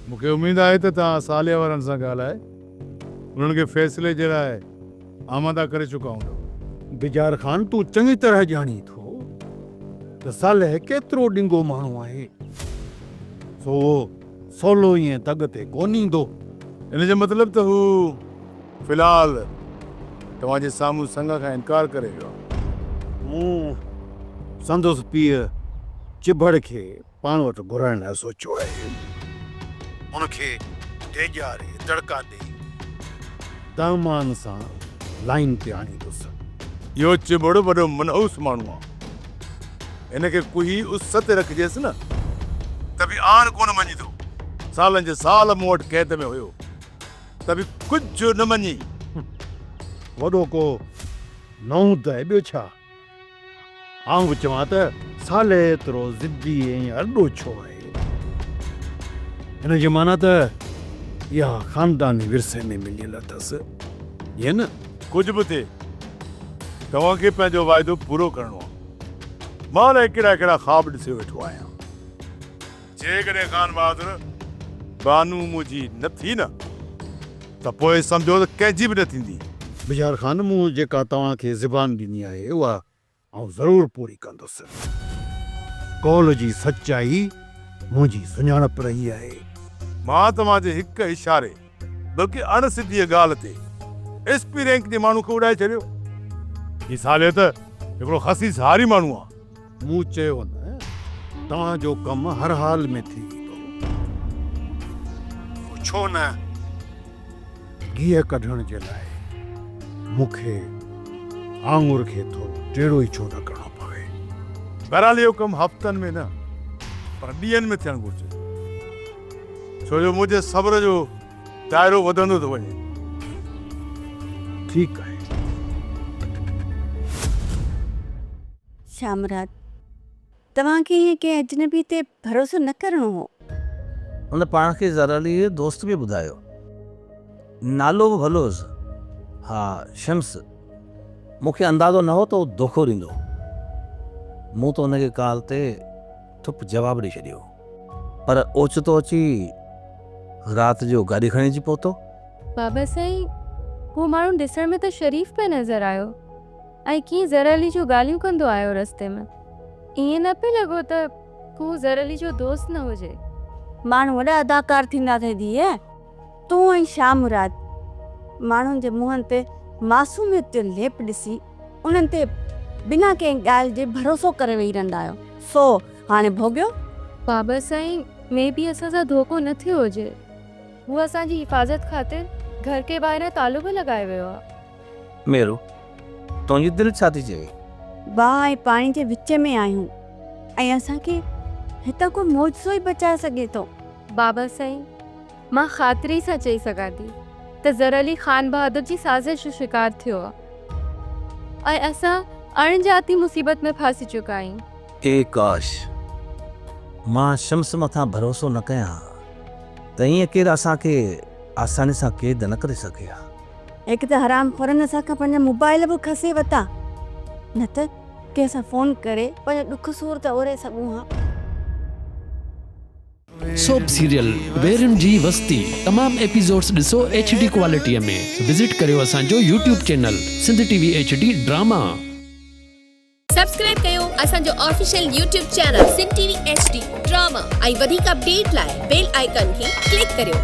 مون کي اميد آهي ته توهان صالح وارن سان ڳالهائي انهن کي فيصلي جي لاء آماده ڪري چڪا هوندؤ. بجار خان تون چڱي طرح ڄاڻين ٿو ته صالح ڪيترو ڏنگو ماڻهو آهي، سو اهو سولو ائين دڳ تي ڪونه ايندو. ان جو مطلب ته هو في الحال توهان جي سامهون سڱ کان انڪار ڪري ويو آهي. مون سندس پيء چڀڙ کي پاڻ وٽ گهرائڻ لاء سوچيو آهي. هن کي ڊيڄاري دڙڪا ڏئي دامان سان لائين تي آڻيندس. اهو چڀڙ وڏو منحوس ماڻهو آهي. هن کي ڪوهي اس تي رکجيس نه ته به آڻ ڪونه مڃيندو. سالن جي سال مون وٽ قيد ۾ هيو ته به ڪجهه نه مڃي. وڏو ڪو نئون ته ٻيو ڇا؟ آئون به چوان ته صالح ايترو ضدي ۽ ارڏو ڇو آهي؟ هن جي معنيٰ ته اها خانداني ورثي ۾ مليل اٿس، ائين نه؟ ڪجهه به ٿئي، توهان کي پنهنجو واعدو پورو ڪرڻو آهي. مان الائي ڪهڙا ڪهڙا خواب ڏسيو ويٺو آهيان. جيڪڏهن خان بهادر بانو منهنجي نه ٿي نه ته پوء سمجهو ته ڪنهن جي به نه ٿيندي. بجار خان، مون جيڪا توهان کي زبان ڏني آهي اها آئون ضرور پوري ڪندس. قول جي سچائي منهنجي سڃاڻپ رهي آهي. مان توهان جي هڪ اشاري بلڪه اڻ سڌيء ڳالهه تي ايس پي رينڪ جي ماڻهو کي اڏائي ڇڏيو. هي صالح ته هڪڙو خسيس هاري ماڻهو آهي. مون چيو نه توهان جو ڪم هر حال ۾ ٿي ويندو. پوء ڇو نه گيهه ڪڍڻ جي لاء مون کي آڱر کي ٿورو ٽيڙو ئي ڇو نه ڪرڻو پوي. بهرحال اهو ڪم هفتن ۾ نه پر ڏينهن ۾ ٿيڻ گهرجي. ڇو جو منهنجي صبر جو دائرو وڌندو ٿو وڃي. ٺيڪ آهي. شامراد، توهان کي ائين ڪنهن اجنبي تي ڀروسو نه ڪرڻو هو. هن پاڻ کي زر علي جو دوست به ٻڌايو. نالو به ڀلو هيس. ها شمس، مون کي اندازو نه هو ته هو دوکو ڏيندو. مون ته هن کي ڪال تي ٺپ جواب ڏئي ڇڏيو. پر اوچتو اچي رات جو گاڏي کڻي اچي پهتو. بابا سائين، هو ماڻهو ڏسڻ ۾ ته شريف پئي نظر آيو. ۽ ڪيئن زر علي جون ڳالهيون ڪندو آيو رستي ۾. ائين نه پئي لڳو ته هو زر علي جو دوست نه هجي. ماڻهو وڏا اداڪار ٿيندا اٿئي ڌيء. تون ۽ شاهه مراد ماڻهن جي منهن تي معصوميت جو ليپ ڏسي انهن تي بنا ڪنهن ڳالهه جي ڀروسو ڪري ويهي رهندا آهيو. سو هاڻي ڀوڳيو. بابا سائين ۾ به اسان سان ڌوڪو نه ٿيو هجي. هو اسان جي حفاظت خاطر گهر ڪي ٻاهران تالو به لڳائي ويو آ. ميرو، تنهنجي دل ڇا ٿي چوي؟ باهه ۽ پاڻي جي وچ ۾ آهيون ۽ اسان کي هتان ڪو معجزو ئي بچائي سگهي ٿو. بابا سائين، مان خاطري سان چئي سگهان ٿي ته زر علي خان بهادر جي سازش جو شڪار ٿيو آهي ۽ اسان اڻ ڄاتي مصيبت ۾ ڦاسي چڪا آهيون. اي ڪاش! مان شمس مٿان ڀروسو نه ڪيان ها ته ائين ڪير اسان کي آساني سان قيد نه ڪري سگهي ها. هڪ ته حرام خورن اسان کان پنهنجا موبائل به کسي ورتا نه ته ڪنهن سان فون ڪري پنهنجو ڏک سور ته اوري سگهون ها. سوپ سيريل ويرين جي وستي تمام ايپيسوڊس ڏسو ايڇ ڊي ڪوالٽي ۾ وزٽ ڪريو اسان جو YouTube channel Sindh T V H D drama. Subscribe ڪيو اسان جو official YouTube channel Sindh T V H D drama ۽ وڌيڪ اپڊيٽ لاء بيل آئيڪان کي ڪلڪ ڪريو.